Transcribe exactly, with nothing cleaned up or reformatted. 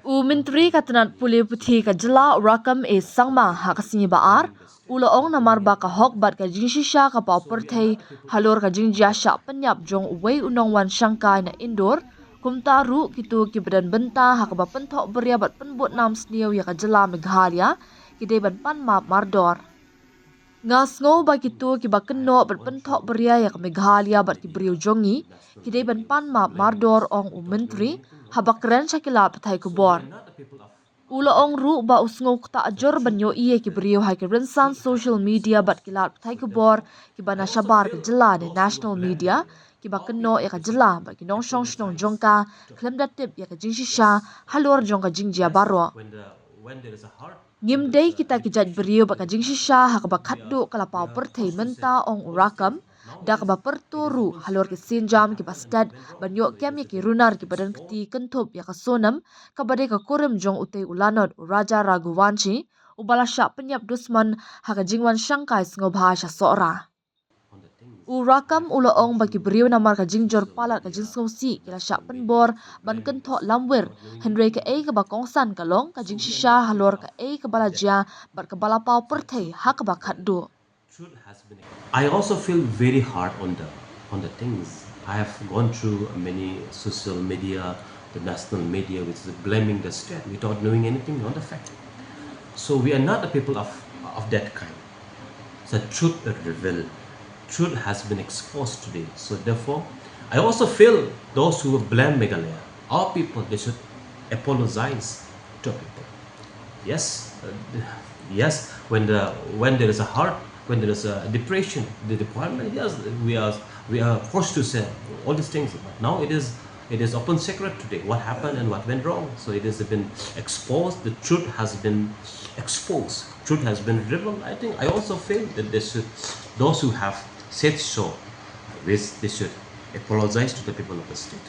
U Myntri ka tnat pule puthi ka jylla u Rakkam A Sangma ha ka sngi ba ar u la ong namar ba ka hok bad ka jingshisha ka paw pyrthei halor ka jingjia shah pynïap jong uwei u nongwan shangkai na Indore, kumta ruh kito kiba don bynta ha kaba pynthoh bria bad pynbud nam sniew ïa ka jylla Meghalaya ki dei ban pan map mardor. Nga sngew ba kito kiba kynnoh bad pynthoh bria ïa ka Meghalaya bad ki briew jong ngi ki dei ban pan map mardor, ong u Myntri haba kren sha ki lad pathai khubor. U la ong ruh ba u sngew ktah jur ban ïohi ïa ki briew ha ki rynsan social media bad ki lad pathai khubor kiba na shabar ka jylla ne national media kiba kynnoh ïa ka jylla bad ki nongshong shnong jong ka khlem da tip ïa ka jingshisha halor jong ka jingjia baroh. Ngim dei kita ki jait briew ba ka jingshisha ha kaba khatduh ka la paw pyrthei mynta, ong u Rakkam, da kaba pyrto ruh halor ki sienjam kiba stet ban ïoh kem ïa ki runar kiba don kti kynthup ïa ka Sonam, kaba dei ka kurim jong utei u lanot u Raja Raghuvanshi uba la shah pynïap dusmon ha ka jingwan shangkai sngewbha sha Sohra. U Rakkam u la ong ba ki briew namar ka jingjur palat ka jingsngewsih ki la shah pynbor ban kynthoh lamwir, hynrei kaei kaba kongsan ka long ka jingshisha halor kaei kaba la jia bad kaba la paw pyrthei ha kaba khatduh. I also feel very hard on the on the things. I have gone through many social media, the national media, which is blaming the state without knowing anything on the fact. So we are not the people of of that kind. The truth will reveal. Truth has been exposed today. So therefore, I also feel those who blame Meghalaya, our people, they should apologize to our people. Yes, uh, yes. When the when there is a hurt, when there is a depression, the requirement, yes, we are we are forced to say all these things. But now it is it is open secret today what happened and what went wrong. So it has been exposed. The truth has been exposed. Truth has been revealed. I think I also feel that they should, those who have said so, this they should apologize to the people of the state.